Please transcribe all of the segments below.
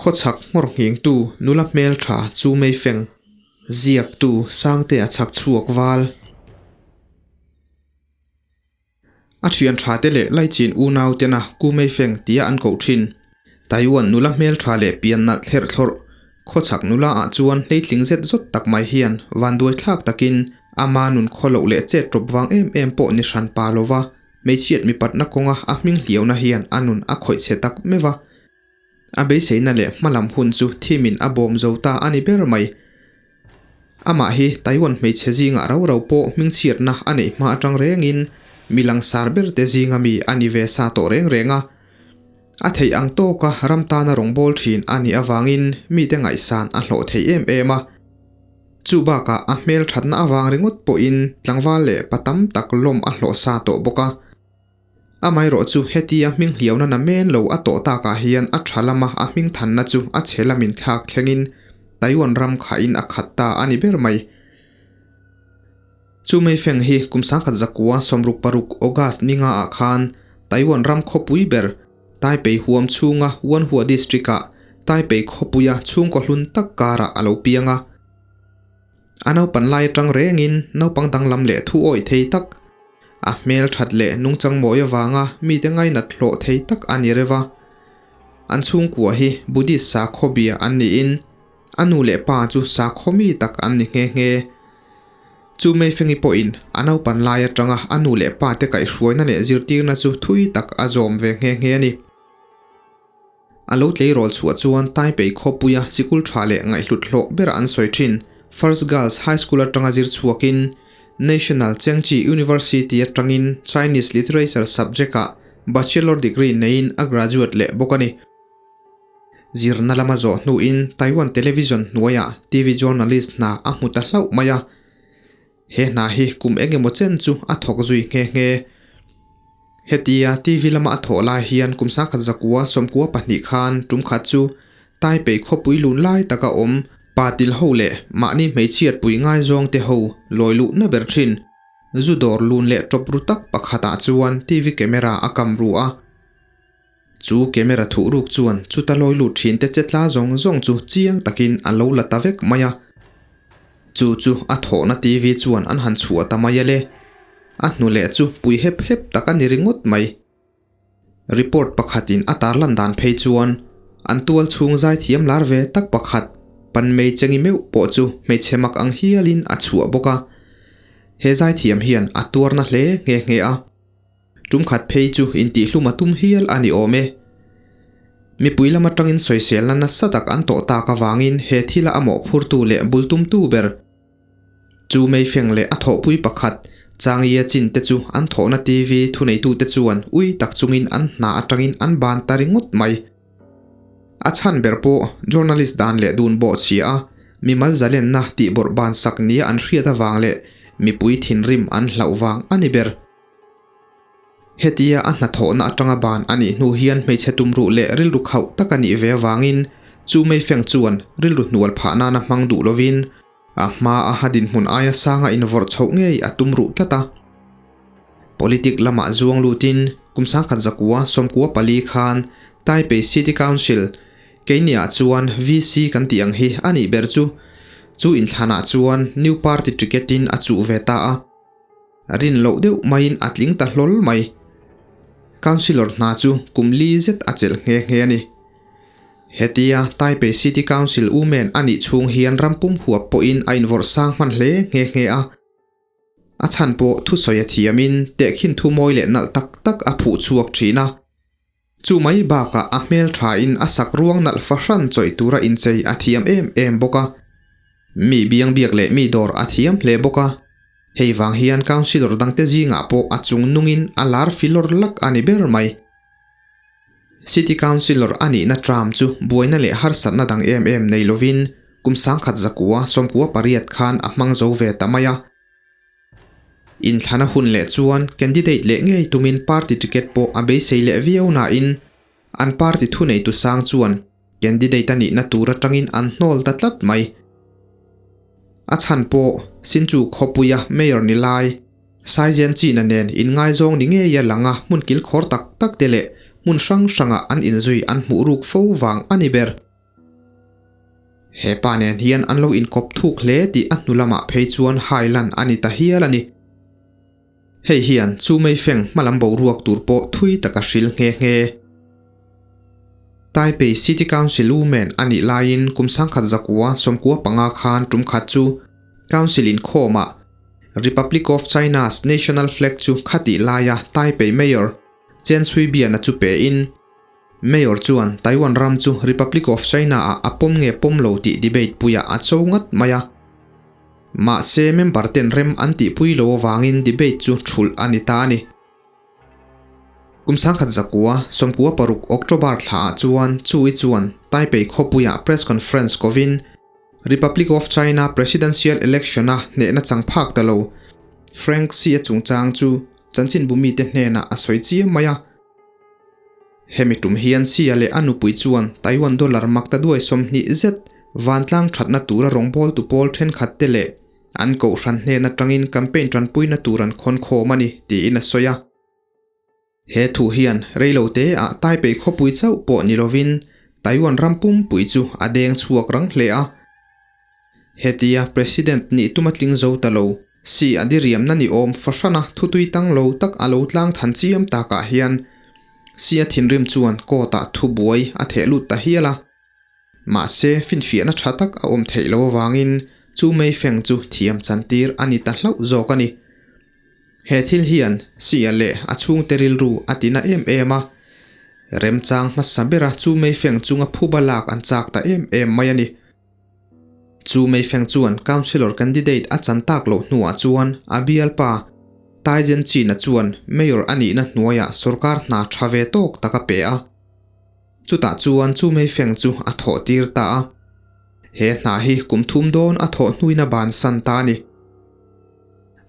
Khawchhak nghawr nghengtu nula hmeltha Chu Meifeng, ziaktu Sangtea chhak chhuak val. A thian tha te leh Laichin unau tena Ku Meifeng tia an koh thin. Taiwan nula hmeltha leh pian nalh thlerh thlawrh Khawchhak nula ah chuan hleitling zet zawt tak mai hian vanduai thlak takin ama nun khawloh leh chet tawp vang em em pawh ni hran pa lova hmeichhiat mipatna kawnga a hming hliauna hian a nun a khawih chhe tak meuh a. A beiseina leh hmalam hun chu thimin a bawm zo ta a ni ber mai. Amah hi Taiwan hmeichhe zingah rau rau pawh hmingchhiatna a neih hma atang rengin mi langsar berte zinga mi a ni ve sa tawh reng reng a. A theih ang tawka ram tana rawngbâwl thin a nih avangin mite ngaihsan a hlawh thei em em a. Chu bakah a hmel thatna avang ringawt pawhin tlangval leh pa tam tak lawm a hlawh sa tawh bawk a. Amaherawh chu hetia hming hliauna na men lo a tawh takah hian a tha lama a hming thanna chu a chhe lamin thlak thlengin Taiwan ram khahin a khat ta a ni ber mai. Chu Meifeng hi kum sangkhat zakua 66 August ni nga ah khan Taiwan ram khawpui ber Taipei huam chhunga Wanhua District-ah Taipei khawpuia chhungkaw hlun tak karah a lo piang a. A naupan lai atang rengin naupang danglam leh thu awih thei tak, a hmel that leh nungchang mawi avanga mite ngainat hlawh thei tak a ni reuh a. An chhungkua hi Buddhist sakhaw bia an niin a nu leh pa chu sakhaw mi tak an ni nghe nghe. Chu Meifengi pawhin a naupan lai atanga a nu leh pa te kaihhruaina leh zirtirna chu thui tak a zawm ve nghe nghe a ni. A lo tleirawl chhuah chuan Taipei khawpuia sikul tha leh ngaihhlut hlawh bera an sawi thin First Girls High School atanga zir chhuakin National Chengchi University atangin Chinese Literature subject-ah Bachelor degree neiin a graduate leh bawk a ni. Zirna lama zawh hnuin Taiwan Television hnuaiah TV journalist hna a hmu ta hlauh mai a. He hna hi kum eng emaw chen chu a thawk zui nghe nghe. Hetia TV lama a thawh lai hian kum sangkhat zakua 92 khan tum khat chu Taipei khawpui lun lai taka awm pa til ho leh mahni hmeichhiat pui ngaizawng te ho lawi luhna ber thin. Zu dawr lun leh tawp ru tak pakhatah chuan TV camera a kam ru a. Chu camera thuh ruk chuan chuta lawi lut thin te chetla zawng zawng chu chiang takin a lo la ta vek mai a. Chu chu a thawhna TV chuan an han chhuah ta mai a le. A hnu leh chu pui hep hep tak a ni ringawt mai. Report pakhatin a tarlan dan phei chuan an tual chhung zaithiam lar ve tak pakhat pan mei chengi meuh pawh chu hmeichhe mak ang hialin a chhuah bawk a. He zaithiam hian a tuarna hle nghe nghe a. Tumkhat phei chu intihhlum a tum hial a ni awm e. Mipui lam atangin sawiselna nasa tak an tawh tak avangin he thila a mawhphurtu leh bultumtu ber chu Meifeng leh a thawhpui pakhat Changye Chin te chu an thawhna TV thuneitute chuan ui tak chungin an hna atangin an ban ta ringawt mai. A chhan ber pawh journalist dan leh dun bawhchhia a mimal zalenna tihbawrh ban sak nia an hriat avang leh mipui thinrim an hlauh vang a ni ber. Hetia a hnathawhna atanga ban a nih hnu hian hmeichhe tumruh leh rilru khauh tak a nih ve avangin chu Meifeng chuan rilru hnual phah nana hmang duh lovin a hma a ha dinhmun aia sanga invawrh chhoh ngei a tum ruh tlat a. Politic lamah zuang lutin kum 1994 khan Taipei City Council keiniah chuan VC kan tih ang hi a nih ber chu chu inthlanah chuan New Party ticket in a chuh ve ta a. Rin loh deuh maiin a tling ta hlawl mai. Councillor hna chu kum li zet a chelh nghe nghe a ni. Hetia Taipei City Council Women a nih chhung hian ram pum huap pawhin a invawrh sang hman hle nghe nghe a. A chhan pawh thusawi a thiamin tehkhin thu mawi leh nalh tak tak a phuh chhuak thin a. Chu mai bakah a hmel thain a sak ruang nalh fahran chawih tura inchei a thiam em em bawk a. Mi biang biak leh mi dawr a thiam hle bawk a. Hei vang hian councillor dangte zingah pawh a chung nungin a lar filawr lak a ni ber mai. City councillor a nihna term chu buaina leh harsatna dang em em nei lovin kum 1998 khan a hmang zo ve ta mai a. Inthlana hun leh chuan candidate leh ngei tumin party ticket pawh a beisei leh viau nain an party thuneitu sang chuan candidate a nihna tur atangin an hnawl ta tlat mai. A chhan pawh Sinchu khawpuia mayor ni lai Saizen China nen inngaizawng ni ngeia langa hmun kilkhawr tak tak te leh hmun hrang hranga an inzui an hmuh ruk fo vang a ni ber. He pa nen hian an lo inkawp thuk hle tih a hnu lamah phei chuan hai lan a ni ta hial a ni. Hei hian chu meifeng hmalam boruak tur pawh thui tak a hril nghe nghe. Taipei City Council Women a nih laiin kum sangkhat zakua sawmkua panga khan tum khat chu Council inkhawmah Republic of China's National Flag chu khatih laia Taipei Mayor Chen Shui-bian-a chu pein Mayor chuan Taiwan ram chu Republic of China-ah a pawm nge pawm lo tih debate puiah a cho ngat mai a. Mahse member ten rem an tihpui lo avangin debate chu thulh a ni ta a ni. Kum sangkhat zakua, 96 October thlaah chuan Chu-i chuan Taipei khawpuiah press conference kovin Republic of China presidential election-a hnehna chang phak ta lo Frank Hsi-a chungchang chu chanchinbu mite hnenah a sawi chiam mai a. Hemi tum hian Sia leh a nupui chuan Taiwan dollar makta duai 20 zet vantlang thatna tura rawngbawltu pawl thenkhat te leh an kohhran hnen atangin campaign tanpuina tur an khawn khawm a ni tiin a sawi a. He thu hian reilo te ah Taipei khawpui chauh pawh ni lovin Taiwan ram pumpui chu a deng chhuak rang hle a. Hetia President nih tuma tling zo ta lo, si a diriamna ni awm fahrana thutui tang lo tak a lo tlang than chiam takah hian si a thinrim chuan court ah thubuai a theh lut ta hial a. Mahse, finfiahna tha tak a awm theih lo avangin chu meifeng chu thiam chantir a ni ta hlauh zawk a ni. He thil hian Sia leh a chhungte rilru a tina em em a, remchang hmasa bera chu meifeng chunga phuba lak an chak ta em em mai a ni. Chu meifeng chuan councillor candidate a chan tak loh hnuah chuan a bialpa Tai Jen-Chin-a chuan mayor a nihna hnuaiah sorkar hna tha ve tawk tak a pe a. Chutah chuan chu meifeng chu a thawh tir ta a. He hna hi kum thum dawn a thawh hnuin a bansan ta a ni.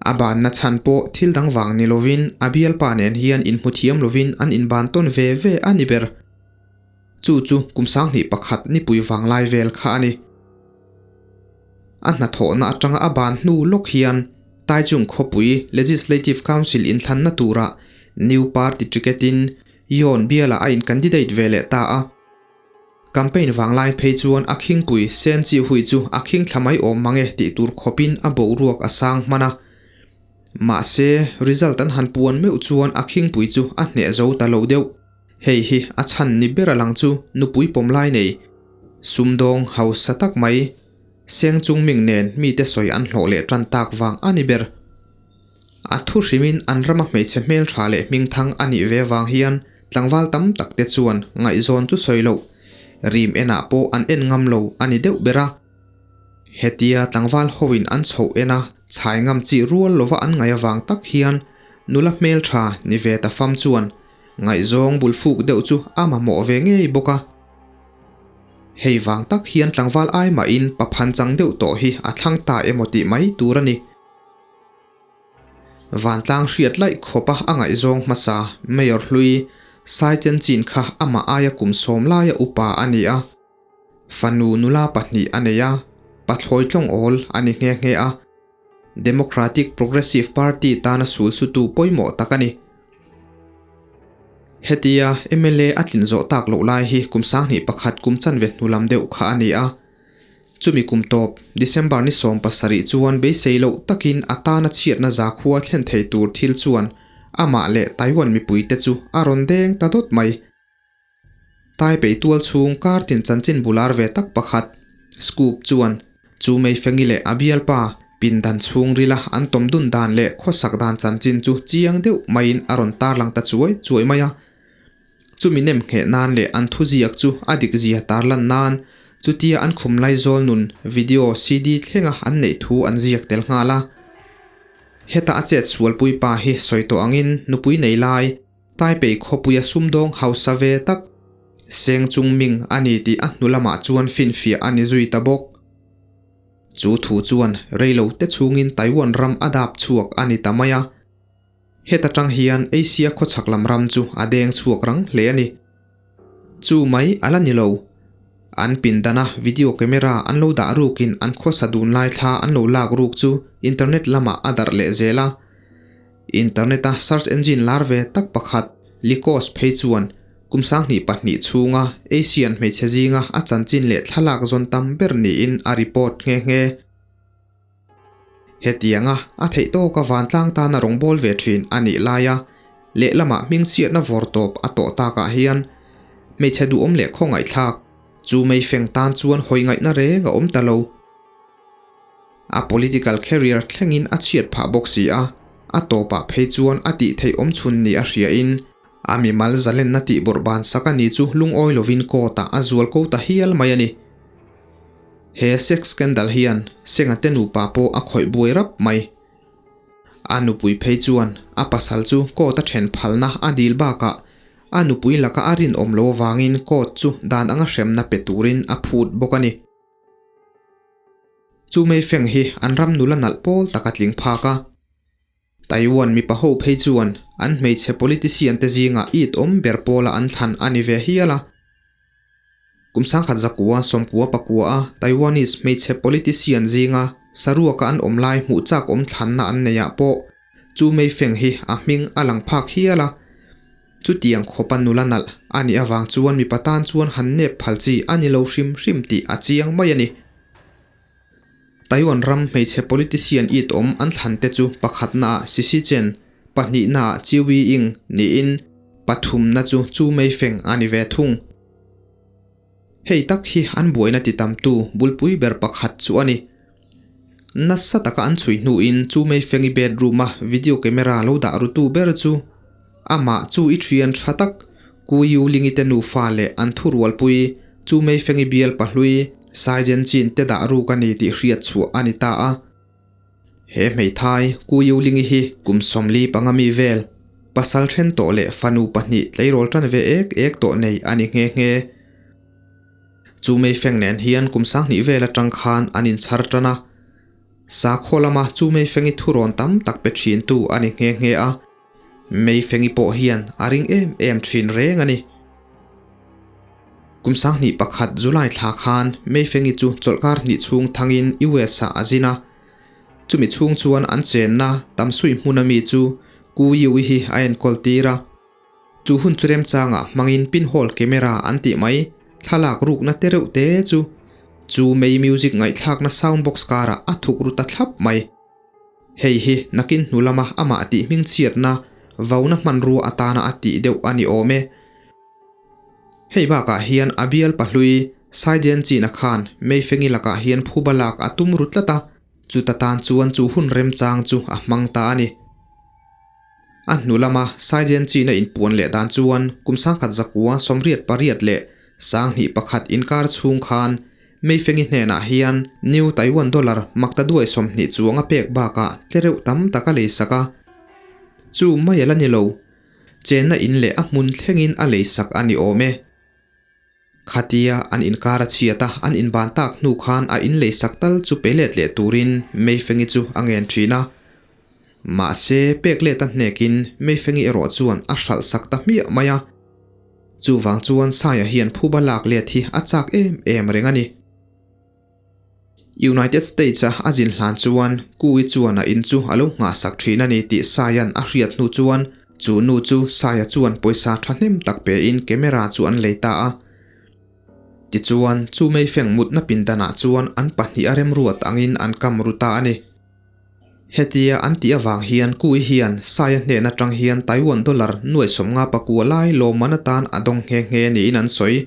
A banna chhan pawh thil dang vang ni lovin a bialpa nen hian inhmu thiam lovin an inban tawn ve ve a ni ber. Chu chu kum 2001 nipui vanglai vel kha a ni. A hnathawhna atanga a ban hnu lawk hian Taichung khawpui Legislative Council inthlanna turah New Party ticket-in Yon bialah a in-candidate ve leh ta a. Campaign vanglai phei chuan a khingpui Sen Chi Hui chu a khing thla mai awm mang e tih tur khawpin a boruak a sang hman a. Mahse, result an han puan meuh chuan a khingpui chu a hneh zo ta lo deuh. Hei hi a chhan ni ber a lang chu nupui pawm lai nei, sumdawng hausa tak mai, seng chung ming nen mite sawi an hlawh leh tan tak vang a ni ber. A thu hrimin an rama hmeichhe hmeltha leh hmingthang a nih ve vang hian tlangval tam tak te chuan ngaihzawn chu sawi loh, rim enah pawh an en ngam lo a ni deuh ber a. Hetia tlangval hoin an chhoh en a, chhai ngam chi rual lova an ngaih avang tak hian nula hmeltha ni ve ta fam chuan Ngaihzawng bul fuk deuh chu a mamawh ve ngei bawk a. Hei vang tak hian tlangval ai mahin pa phan chang deuh tawh hi a thlang ta emaw tih mai tur a ni. Vantlang hriat laih khawpa a ngaihzawng hmasa Mayor hlui Sai Chen Chin kha amah aia kum 10 laia upa a ni a. Fanu nula pahnih a nei a, pathlawi tlawng awl a ni nghe nghe a. Democratic Progressive Party tana sul sutu pawimawh tak a ni. Hetia mla a tlin zawh tak loh lai hi kum 2001 kum chanve hnu lam deuh kha a ni a. Chumi kum tawp, December ni 17 chuan beisei loh takin a tana chhiatna zakhua thlen thei tur thil chuan amah leh Taiwan mipuite chu a rawn deng ta dawt mai. Taipei tual chhung kar tin chanchin bular ve tak pakhat, Scoop chuan chu Meifengi leh a bialpa pindan chhung rila an tawm dun dan leh khawsak dan chanchin chu chiang deuh maiin a rawn tarlang ta chuai chuai mai a. Chumi nem ngheh nan leh an thuziak chu a dik zia tarlan nan chutia an khum lai zawl nun video CD thlenga an neih thu an ziak tel nghal a. Heta a chet sualpui pa hi sawi tawh angin nupui nei lai, Taipei khawpuia sumdawng hausa ve tak, Seng Chung Ming a ni tih a hnu lamah chuan finfiah a ni zui ta bawk. Chu thu chuan reilo te chhungin Taiwan ram a dap chhuak a ni ta mai a. Heta tang hian Asia khawchhak lam ram chu a deng chhuak rang hle a ni. Chu mai a la ni lo. An pindana video camera an lo dah rukin an khawsa dun lai thla an lo lak ruk chu internet lamah a darh leh zel a. Internet-a search engine lar ve tak pakhat Lycos phei chuan Kum 2002 chhunga Asian hmeichhe zinga a chanchin leh thlalak zawn tam ber niin a report nghe nghe. Hetianga a theih tawka vantlang tana rawngbâwl ve ṭhin a nih laia lehlamah hmingchhiatna vawr tawp a tawh takah hian hmeichhe duhawm leh khawngaihthlak chu meifeng tan chuan hawi ngaihna reng a awm ta lo. A political career thlengin a chhiat phah bawk si a, a tawpah phei chuan a tih theih awm chhun ni a hriain a mimal zalenna tih bawrhban sak a ni chu lungawi lovin court-ah a zual ko ta hial mai a ni. He sex scandal hian Senga te nupa pawh a khawih buai rap mai. A nupui phei chuan a pasal chu court a then phalna a dil bakah a nupui laka a rinawm lo avangin court chu dan anga hremna pe turin a phut bawk a ni. Chu Meifeng hi an ram nula nalh pawl tak a tling phak a. Taiwan mipa ho phei chuan an hmeichhe politician te zingah it awm ber pawla an thlan a ni ve hial a. Kum 1999 a Taiwanese hmeichhe politician zinga saruaka an awm lai hmuh chak awm thlanna an neihah pawh chu Meifeng hi a hming a lang phak hial a. Chutiang khawpa nula nalh a nih avang chuan mipa tan chuan han nep phal chi a ni lo hrim hrim tih a chiang mai a ni. Taiwan ram hmeichhe politician it awm an thlan te chu pakhatnaah Sisi Chen, pahnihnaah Chiu Wei-ying niin pathumna chu Chu Mei-feng a ni ve thung. Hei tak hi an buaina ti tamtu bulpui ber pakhat chu a ni. Nasa taka an chhui hnuin Chu Mei-fengi bedroom-a video camera lo dah rutu ber chu amah chu i thian tha tak Ku Yu-lingi te nufa leh an thurualpui Chu Mei-fengi bial pahlui Saijen Chin te dah ruk a ni tih hriat chhuah a ni ta a. He hmeithai Ku Yu-lingi hi kum 45 mi vel, pasal then tawh leh fanu pahnih tleirawl tan ve ek ek tawh nei a ni nghe nghe. Chu Meifeng nen hian kum 2000 vel atang khan an inchhar tan a. Sakhaw lama Chu Meifengi thurawn tam tak pe thintu a ni nghe nghe a. Meifengi pawh hian a ring em em thin reng a ni. Kum 2001 July thla khan Meifengi chu chawlhkar hnih chhung thangin US ah a zin a. Chumi chhung chuan an chenna Tamsui hmuna mi chu Ku Yui hi a enkawl tir a. Chu hun chu remchangah hmangin pinhole camera an tih mai thlalak rukna te reuh te chu chu Mei music ngaihthlakna sound box karah a thuk ru ta thlap mai. Hei hi nakin hnu lama amah tih hmingchhiatna vauna hmanrua atana a tih deuh a ni awm e. Hei bakah hian a bial pahlui Saijen China khan Meifengi lakah hian phuba lak a tum ru tlat a, chuta tan chuan chu hun remchang chu a hmang ta a ni. A hnu lama Saijen China inpuan leh dan chuan kum 1988 leh 2001 inkar chhung khan Meifengi hnenah hian New Taiwan Dollar makta duai 20 chuang a pek bakah tlereuh tam tak a leisak a. Chu mai a la ni lo. Chenna in leh a hmun thlengin a leisak a ni awm e. Khatia an inkar a chhiat a, an inban tak hnu khan a in leisak tal chu pe let leh turin Meifengi chu a ngen thin a. Mahse, pek let a hnekin Meifengi erawh chuan a hralh sak ta hmiah mai a. Chuvang chuan Saia hian phuba lak let hi a chak em em reng a ni. United States a a zin hlan chuan Kui chuan a in chu a lo nghahsak thin a ni tih Saia'n a hriat hnu chuan chu nu chu Saia chuan pawisa thahnem tak pein camera chu an lei ta a. Tichuan, chu Meifeng mutna pindanah chuan an pahnih a remruat angin an kam ru ta a ni. Hetia an tih avang hian Kui hian Saia hnen atang hian Taiwan dollar nuai 59 lai lawmman atan a dawng nghe nghe niin an sawi.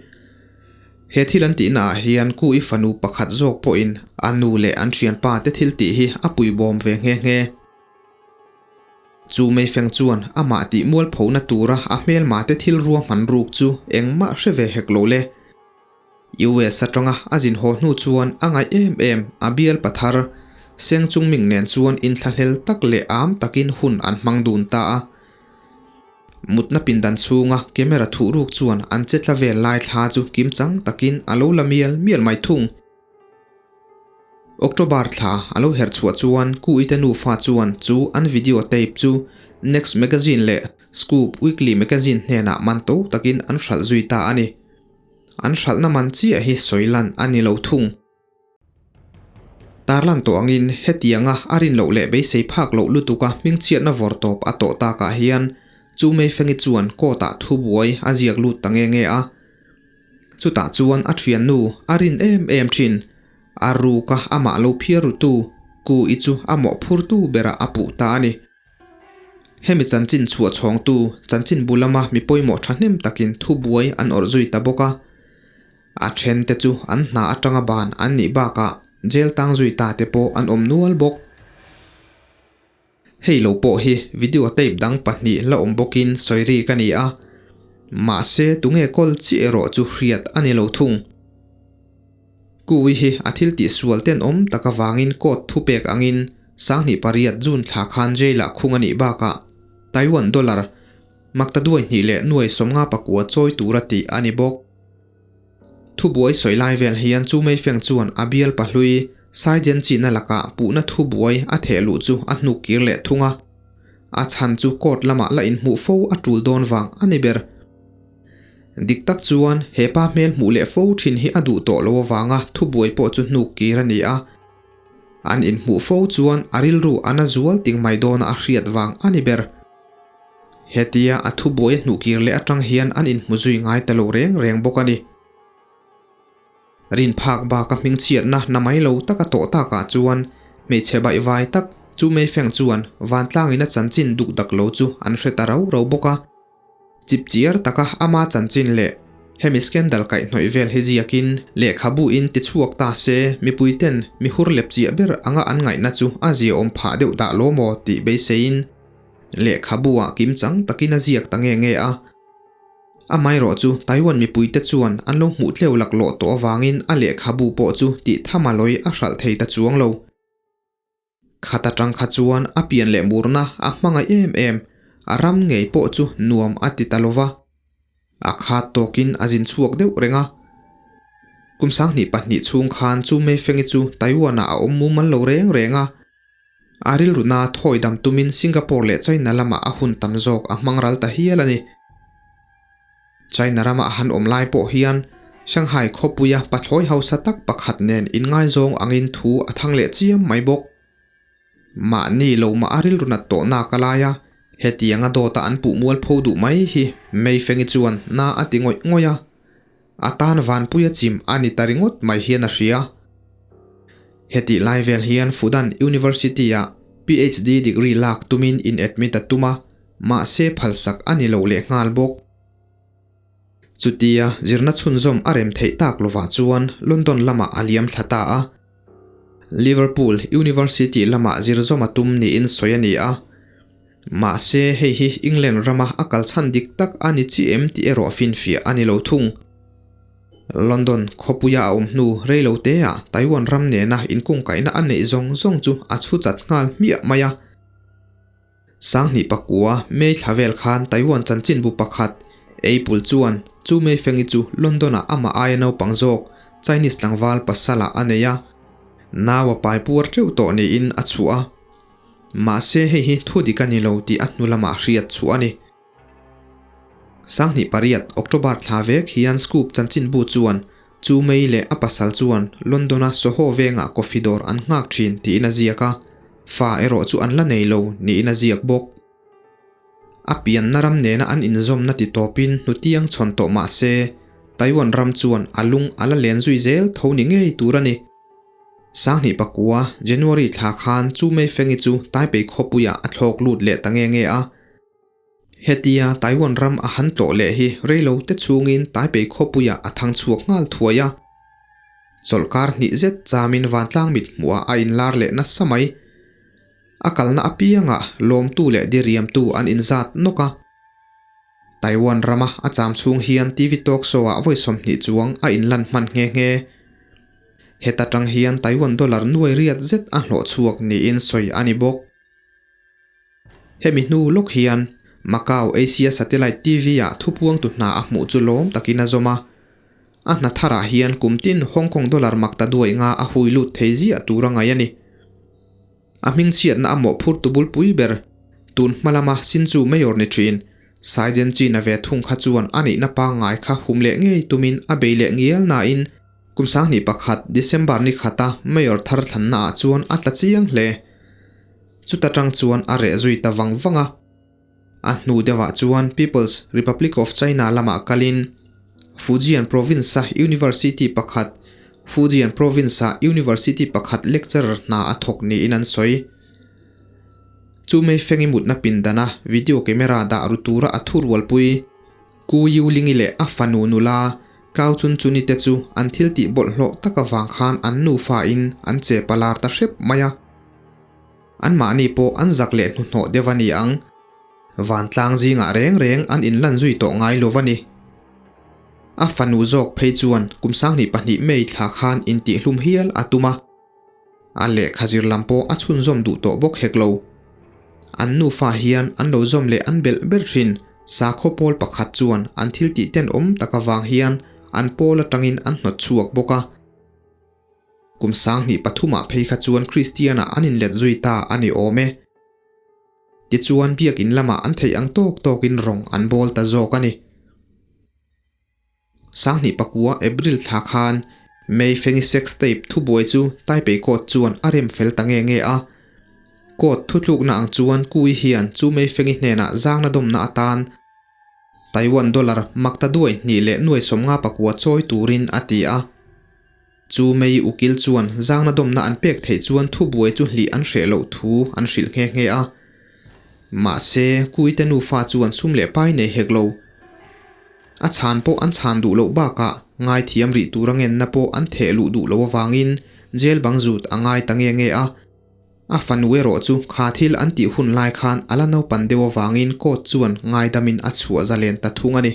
He thil an tihna ah hian Kui fanu pakhat zawk pawhin a nu leh an thianpa te thil tih hi a puibawm ve nghe nghe. Chu Meifeng chuan amah tih mualphona tura a hmelma te thil ruahman ruk chu engmah hre ve hek lo le. US atanga a zin haw hnu chuan a ngaih em em a bial pathar Seng Chungming nen chuan inthlahlel tak leh am takin hun an hmang dun ta a. Mutna pindan chhunga camera thuh ruk chuan an che tla vel lai thla chu kimchang takin a lo la mial mial mai thung. October thla a lo her chhuah chuan Ku Ite nufa chuan chu an video tape chu Next Magazine leh Scoop Weekly Magazine hnenah man to takin an hralh zui ta a ni. An hralhna man chiah hi sawi lan a ni lo thung. Tarlan tawh angin hetianga a rin loh leh beisei phak loh lutuka hmingchhiatna vawr tawp a tawh takah hian Chu Meifengi chuan court ah thubuai a ziak lut ta nge nge a. Chutah chuan a thiannu a rin em em thin. A ruka amah lo phiar rutu Ku i chu a mawhphurtu berah a puh ta a ni. Hemi chanchin chhuah chhawngtu chanchin bu lama mi pawimawh thahnem takin thubuai an awrh zui ta bawk a. A thente chu an hna atanga ban an nih bakah jail tang zui ta te pawh an awm nual bawk. Hei lo pawh hi video tape dang pahnih la awm bawkin sawi ri ka ni a, mahse tunge kawl chiah erawh chu hriat a ni lo thung. Kui hi a thil tih sual tenawm tak avangin court thupek angin 2008 June thla khan jail ah khung a nih bakah Taiwan dollar maktaduai hnih leh nuai 59 chawi tura tih a ni bawk. Thubuai sawi lai vel hian Chu Meifeng chuan a bial pahlui Saijen chihna lakah puhna thubuai a theh luh chu a hnuk kir leh thung a. A chhan chu court lamah la inhmuh fo a tul dawn vang a ni ber. Dik tak chuan he pa hmel hmuh leh fo thin hi a duh tawh lo avanga thubuai pawh chu hnuk kir a ni a. An inhmuh fo chuan a rilru a na zual ting mai dawna a hriat vang a ni ber. Hetia a thubuai a hnuh kir leh atang hian an inhmu zui ngai ta lo reng reng bawk a ni. Rinphak baka hmingchhiatna na mai lo taka tawh takah chuan hmeichhe baihvai tak chu Meifeng chuan vantlangin a chanchin duk dak lo chu an hre ta rau rau bawk a. Chipchiar taka ama chanchin leh hemi scandal kaihhnawih vel hi ziakin lehkhabu in tichhuak ta se mipuiten mi hur lep chiah ber anga an ngaihna chu a ziaawm phah deuh dah lo maw tih beiseiin Lehkhabu ah kim chang takin a ziak ta nge nge a. Amaherawh chu Taiwan mipuite chuan an lo hmuh tleu laklawh tawh avangin a lehkhabu pawh chu tih tham a lawi a hralh thei ta chuang lo. Khat atang kha chuan a pian leh murna a hmangaih em em, a ram ngei pawh chu nuam a ti ta lova. A khat tawkin a zin chhuak deuh reng a. Kum 2002 chhung khan chu Meifengi chu Taiwan-ah a awm mumal lo reng reng a. A rilruna thawi dam tumin Singapore leh China lamah a hun tam zawk a hmang ral ta hial a ni. China rama a han awm lai pawh hian Shanghai khawpuia pathlawi hausa tak pakhat nen inngaizawng angin thu a thang leh chiam mai bawk. Mahni lo mah a rilru nat tawh nak a lai a, hetianga dawta an puh mualpho duh mai hi Meifengi chuan na a ti ngawih ngawih a. A tan vanpuia chim a ni ta ringawt mai hian a hria. Hetih lai vel hian Fudan University-ah PhD degree lak tumin in admit a tum a, mahse phalsak a ni lo leh nghal bawk. Chutia zirna chhunzawm a rem theih tak lovah chuan London lamah a liam thla ta a. Liverpool University lamah zirzawm a tum niin sawi a ni a. Mahse hei hi England rama a kal chhan dik tak a ni chi em tih erawh finfiah a ni lo thung. London khawpuia a awm hnu rei lo teah Taiwan ram nena inkungkaihna a neih zawng zawng chu a chhu chat nghal hmiah mai a. 2009 May thla vel khan Taiwan chanchinbu pakhat Apple chuan chu Mei Fengi chu London-ah amah aia naupang zawk Chinese tlangval pasalah a nei a, nau a pai puar teuh tawh niin a chhuah a. Mahse hei hi thu dik a ni lo tih a hnu lamah hriat chhuah a ni. 2008 October thla vek hian Scoop chanchinbu chuan chu Mei leh a pasal chuan London-a Soho vengah coffee dawr an nghak thin tiin a ziak a, fa erawh chu an la nei lo niin a ziak bawk. A pianna ram nena an inzawmna ti tawpin hnutiang chhawn tawh mah se, Taiwan ram chuan a lung a la len zui zel tho ni ngei tur a ni. 2009 January thla khan chu Mei Fengi chu Taipei khawpuiah a thlawk lut leh ta nge nge a. Hetia Taiwan ram a han tlawh leh hi reilo te chhungin Taipei khawpuiah a thang chhuak nghal thuai a. Chawlhkar hnih zet chamin vantlang mit hmuhah a inlar leh nasa mai. A kalna apiangah lawmtu leh diriamtu an inzat nawk a. Taiwan rama a cham chhung hian TV talk show-ah vawi 20 chuang a inlan hman nghe nghe. Heta tang hian Taiwan dollar nuai riat zet a hlawh chhuak niin sawi a ni bawk. Hemi hnu lawk hian Macau Asia Satellite TV-ah thupuangtu hna a hmuh chu lawm takin a zawm a. A hna tharah hian kum tin Hong Kong dollar makta duai nga a hui lut thei ziah tur a ngaih a ni. A hmingchhiatna a mawhphurtu bulpui ber, tun hma lama Hsinchu Mayor ni thin, Sai Jen-Chin-a ve thung kha chuan a nihna pangngai kha hum leh ngei tumin a bei leh ngial nain kum 2001 December ni khata Mayor thar thlannaah chuan a tla chiang hle. Chuta tang chuan a reh zui ta vang vang a. A hnu deuhah chuan People's Republic of China lamah kalin Fujian Province-a University pakhat Fujian Province-a University pakhat lecturer hna a thawk niin an sawi. Chu Mei Feng-i mutna pindana video camera dah ru tura a thu rualpui Ku Yuling-i leh a fanu nula Kau Chun Chun-i te chu an thil tih bawlhhlawh tak avang khan an nufa-in an che palar ta hrep mai a. Anmahni pawh an zak leh hnuhnawh deuh a ni ang. Vantlang zingah reng reng an inlan zui tawh ngai lo a ni. A fanu zawk phei chuan kum 22 May thla khan intihhlum hial a tum a. A lehkha zir lam pawh a chhunzawm duh tawh bawk hek lo. An nufa hian an lo zawm leh an belh ber thin. Sakhaw pawl pakhat chuan an thil tih tenawm tak avang hian an pawl atangin an hnawt chhuak bawk a. Kum 2003ah phei kha chuan Kristian-ah an inlet zui ta a ni awm e. Tichuan biakin lamah an theih ang tawk tawkin rawng an bawl ta zawk a ni. 2009 April thla khan Mei Fengi sex tape thubuai chu Taipei Court chuan a rem fel ta nge nge a. Court thutlukna ang chuan Kui hian chu Mei Fengi hnenah zangna dawmna atan Taiwan dollar makta duai hnih leh nuai 59 chawi turin a ti a. Chu Mei ukil chuan zangna dawmna an pek theih chuan thubuai chu hlih an hreh loh thu an hrilh nghe nghe a. Mahse, Kuite nufa chuan sum leh pai nei hek lo. A chhan pawh an chhan duh loh bakah ngaithiam rih tura ngenna pawh an theh luh duh loh avangin jail bang zut a ngai ta nge nge a. A fanu erawh chu kha thil an tih hun lai khan a la naupan deuh avangin court chuan ngaidamin a chhuah zalen ta thung a ni.